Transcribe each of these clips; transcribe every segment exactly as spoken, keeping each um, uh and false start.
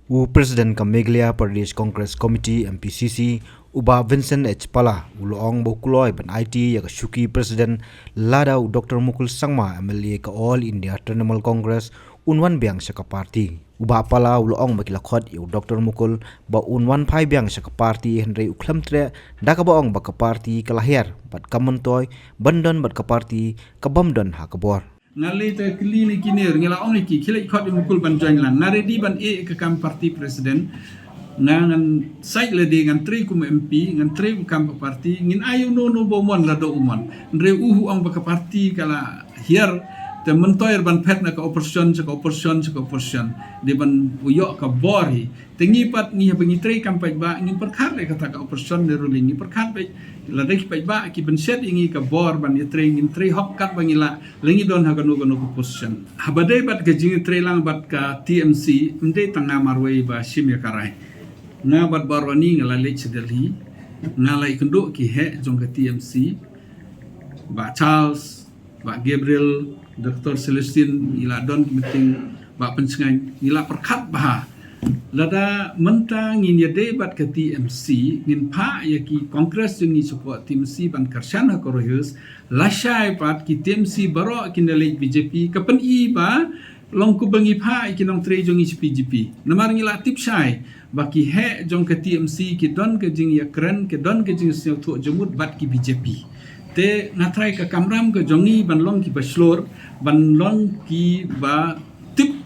U President ka Meghalaya Pradesh Congress Committee, M P C C, u Bah Vincent H Pala, u la ong ba u kloi ban aiti ïa ka shuki President lada u Doctor Mukul Sangma, M L A ka All India Trinamool Congress, un wan biang sha ka party. U Bah Pala u la ong ba ki la khot ïa u Doctor Mukul ba un wan phai biang sha ka party, hynrei u khlem treh, da kaba ong ba ka party ka la hiar bad ka myntoi ban don bad ka party, ka bym don ha ka bor. Nga lei te kylli ne ki ne, nga la ong ïa ki, khie leit khot ïa u Mukul ban join lang. Nga ready ban ïeh ka kam party president. Nga ngan sait lade, ngan trei kum M P, ngan trei kum kam party, ngin ai u no no ba u mon lada u mon. Hynrei u ong ba ka party ka la hiar, te myntoi ban phet na ka opposition, sha ka opposition, sha ka opposition. Dei ban u ïoh ka bor hi. Te ngi pat ngi haba ngi trei kam paidbah, ngi pyrkhat ïa kata ka opposition ne ruling, ngi pyrkhat beit, lada ki paidbah ki pynshet ïa ngi ka bor ban ïa trei, ngin trei hok katba ngi lah, la ngi don ha kano kano ka position. Haba dei bad ka jingïatrei lang bad ka T M C, ym dei tang nga marwei ba shim ïa ka rai. Nga bad baroh ni nga la leit sha Delhi, nga la ïakynduh ki heh jong ka T M C, Bah Charles, Bah Gabriel, Doctor Celestine, ngi la don meeting, Bah Pynshngaiñ, ngi la pyrkhat bha. Lada mynta ngin ïadei bad ka T M C, ngin phah ïa ki Congress jong ngi support T M C ban kyrshan ha ka Rohis, lashai pat ki T M C baroh kin da leit B J P, ka pyni ba long kumba ngi phah ïa ki nongtrei jong ngi sha B J P. Namar ngi la tip shai ba ki heh jong ka T M C ki don ka jingïakren, ki don ka jingsngewthuh jingmut bad ki B J P. Te nga trai ka kamram ka jong ngi ban long kiba shlur, ban long kiba tip.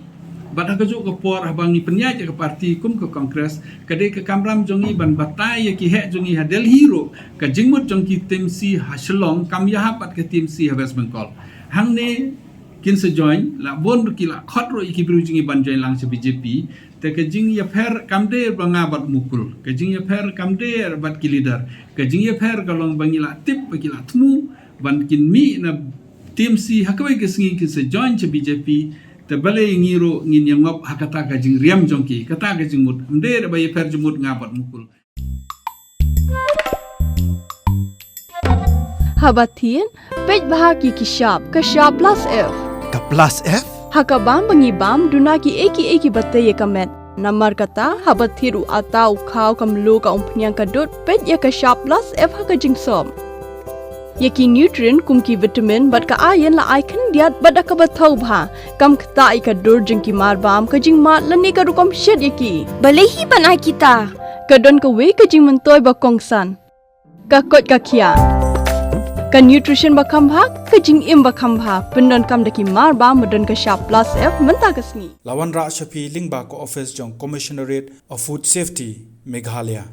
Bad ha kajuh ka por haba ngi pynïaid ïa ka party kum ka Congress, ka dei ka kamram jong ngi ban batai ïa ki heh jong ngi ha Delhi ruh, ka jingmut jong ki T M C ha Shillong kam ïahap bad ka T M C ha West Bengal. Hangne kin sa join, la bun ruh ki la khot ruh ïa ki briew jong ngi ban join lang sha B J P. Te ka jingïapher kam dei ba nga bad Mukul, ka jingïapher kam dei bad ki leader. Ka jingïapher ka long ba ngi la tip, ba ki la thmu ban kin mih na T M C ha kawei ka sngi, kin sa join sha B J P. Te balei ngi ruh ngin ïangop ha kata ka jingriam jong ki, kata ka jingmut. Ym dei ba ïapher jingmut nga bad Mukul. Haba thied, peit bha ki ki shap, ka shap plus F. Ka plus F? Ha ka bam ba ngi bam, duna kiei kiei kiba tei ïa ka met. Namar kata, haba thied u atta, u khaw, ka mluh, ka umphniang, ka dud, peit ïa ka shap plus F ha ka jingsop. Ïa ki nutrient kum ki vitamin bad ka iron la ai khyndiat bad da kaba thaw bha. Kam ktah ïa ka dur jong ki marbam, ka jingmad lane ka rukom shet ïa ki. Balei hi ban ai kita? Ka don kawei ka jingmyntoi ba kongsan. Ka koit ka khiah. Ka nutrition ba kham bha, ka jingim ba kham bha. Pyndonkam da ki marbam ba don ka shap plus F mynta ka sngi. La wanrah sha phi lyngba ka office jong Commissionerate of Food Safety, Meghalaya.